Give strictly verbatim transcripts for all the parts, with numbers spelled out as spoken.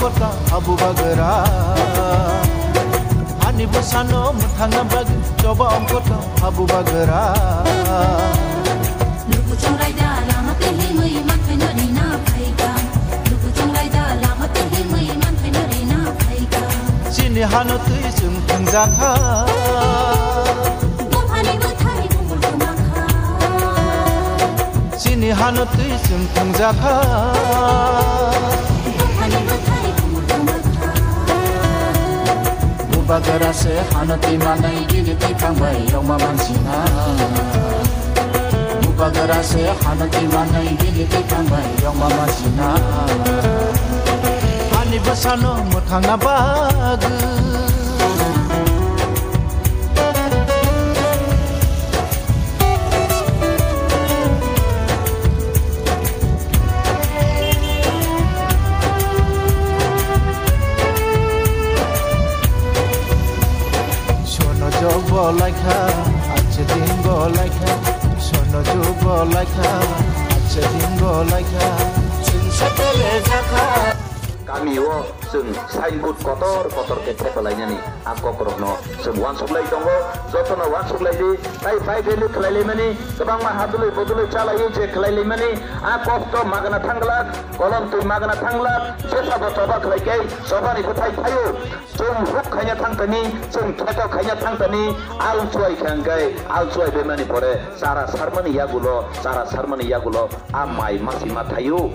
Kota habu bagra. Ani bwsano mwthangna bagwi choba ongkota habu bagra. Luku chonglai da lama twi himwi manthai no rina phaikha. Luku chonglai da lama twi himwi manthai no rina phaikha. Chini hano twi chwng thwngjakha. Buphani bwthai bumul kwmakha. Chini hano twi chwng thwngjakha. Buphani bwthai bumul kwmakha. Bubagra se hano twi manai bini twi thangbai yongma mansina. Bubagra se hano twi manai bini twi thangbai yongma mansina. Ani bwsano mwthangna bagwi. Sono jog bo laikha, ache din bo laikha. Sono jog bo laikha, ache din bo laikha. Chwng satele jakha. Kami o chwng signboard kotor kotor khe thepalainani a kokrokno chwng uansuklai tongo, jotono uansuklaidi, tai bike rally khlailaimani, kwbangma hadulwi bodolwi chalaiwi je khlailaimani, a kokto magna thangglak, kolom twi magna thangglak, jesa bo choba khlaikai, chobani bwthai thaio, chwng huk khaina thangtani, chwng kheto khaina thangtani, al chuai khe hwnkhe, al chuai baimani pore, chara sarmani yagulo, chara sarmani yagulo, a mai masi ma thaio.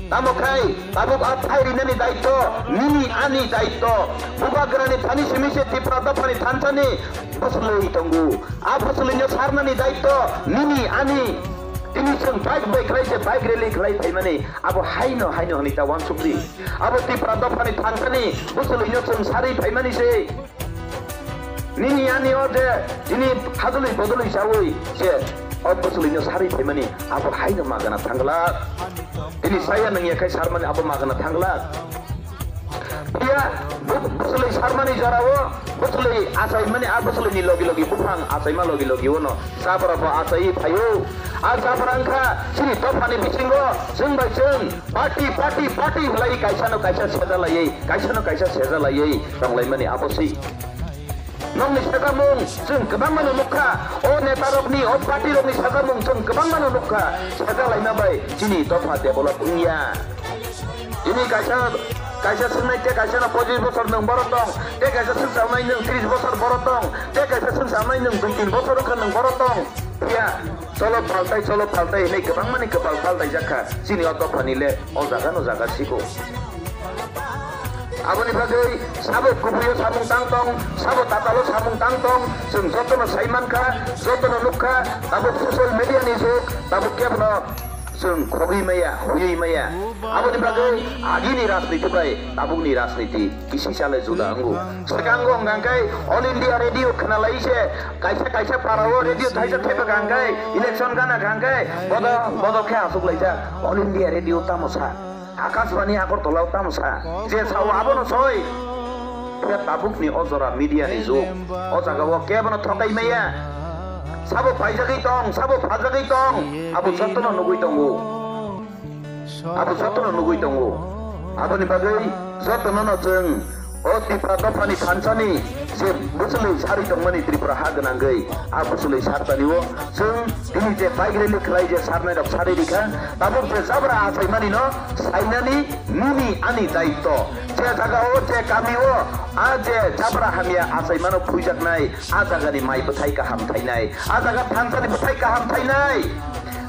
Tamo khai, tabuk a thai rinani daitto, nini ani daitto. Bubagrani thani simi se Tipra dophani thansani bwswlwi tongo. A bwswlwino sarnani daitto, nini ani. Tini chwng bike bai khlai se bike rally khlai phaimani. Abo haino, haino hwnwi ta uansukdi. Abo Tipra dophani thansani bwswlwino chwng sarwi phaimani se. Nini ani o je, tini hadulwi bodolwi chawi je, o bwswlwino sarwi phaimani, abo haino magana thangla. Tini saya nangya khai sarmani abo magana thangla. Phiya, bu-, bwswlwi sarmani jorao, bwswlwi achaimani, a bwswlwini logi logi buphang achaima logi logi ono, jabra bo achai phaio. A jabra wngkha, chini dophani bisingo, chwng bai chwng, party, party, party hwlai kaisano kaisa sejalaiwi, kaisano kaisa sejalaiwi tonglaimani abo si. Nokni sajakmung chwng kwbangmano nukha, o netarokni, o party rokni sajakmung chwng kwbangmano nukha, sajalaima bai chini dopha develop wngya. Tini kaisa, kaisa swngnai tei kaisano pochish bosor nwng borok tong, tei kaisa swngcharnai nwng tris bosor borok tong, tei kaisa swngcharnai nwng dui tin bosor wngkha nwng borok tong. Phiya, cholo phaltai, cholo phaltai hinwi kwbangmani kwpal phaltaijak kha, chini o dophani le o jaga no jaga siko. Aboni bagwi sabo kubui o samung tang tong, sabo tatal o samung tang tong, chwng jotono sai mankha, jotono nukha, tabuk social media ni jug, tabuk kebono chwng khogwi maya, huywi maya. Aboni bagwi agini rajniti bai tabukni rajniti kisi sale juda wngo. Swkango hwnkha khe All India Radio khwnalai se, kaisa kaisa para o radio thaisa thepha kha hwnkhe, election gana kha hwnkhe, bodo bodo khe asuk laijak. All India Radio tamo sa? Akashbani Agartala o tamo sa? Je sao abono soi. Phiya tabukni o jora media ni jug. O jaga o kebono thokai maya. Sabo paijagwi tong, sabo phajagwi tong, abo jotono nugwi tongo. Abo jotono nugwi tongo. Aboni bagwi jotono no chwng o Tipra dophani thansani je bwswlwi sarwi tongmani Tripura ha gwnangwi a bwswlwi sartani o chwng tini je bike rally khlai je sarnai rok sarwi rikha, tabuk je jabra achaimani no sainani nini ani daitto. Je jaga o, je kami o a je jabra hamya achaimano phuijaknai, a jagani mai bwthai kaham thainai, a jaga thansani bwthai kaham thainai.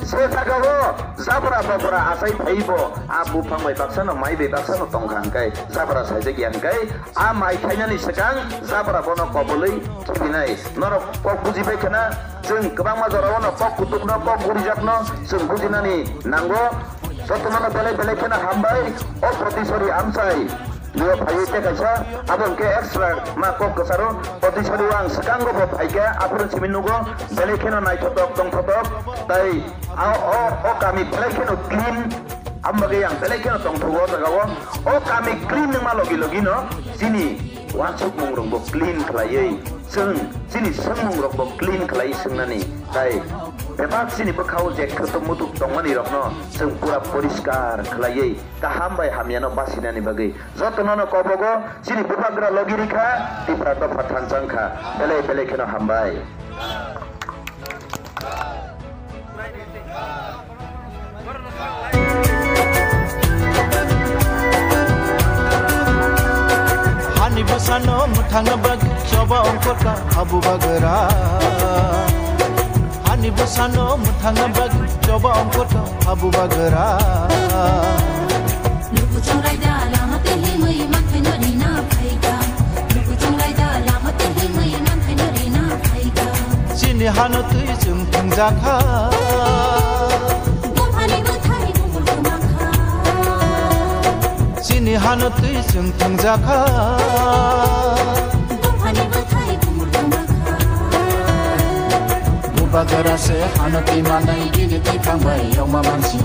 Se jaga o jabra bobra achai phaibo, a buphang bai baksano mai bai baksano tongkha hwnkhe, jabra saijak ya hwnkhe, a mai thainani swkang jabra bono kobului khibinai. Norok kok bujibai khena, chwng kwbangma jorao no kok kutukno, kok gurijakno chwng bujinani nango. Jotono belai belai kheno hambai, o Potisori amchai. Lio phaiwi tei kaisa, abo hwnkhe extra ma kok kwcharo, Potisori o ang swkango bo phaikha, aphuru simi nugo, belai kheno naithotok tongthotok, tai a o, o kami belai kheno clean, amo bagwi ang belai kheno tongthogo o jagao. O kami clean wngma logi logi no chini uansukmung rokbo clean khlaiwi, chwng chini swngmung rokbo clean khlaiwi swngnani, tai Bebak chini bwkhao je khutuk mutuk tongmani rokno chwng pura poriskar khlaiwi kaham bai hamyano basinani bagwi jotono no kobogo chini bubagra logi rikha, Tipra dopha thansa wngkha. Belai belai kheno hambai. Hani bwsano mwthangna bagwi choba ongkota habubagra. Hani bwsano mwthangna bagwi choba ongkota habubagra. Lukuchung raida lama tei himwi manthai no rina phaikha. Lukuchung raida lama tei himwi manthai no rina phaikha. Chini hano twi chwng thwngjakha. Buphani bwthai bumul kwmakha. Chini hano twi chwng thwngjakha. Buphani bwthai bumul kwmakha. Bubagra se hano twi manai gini twi thangbai yongma mansi.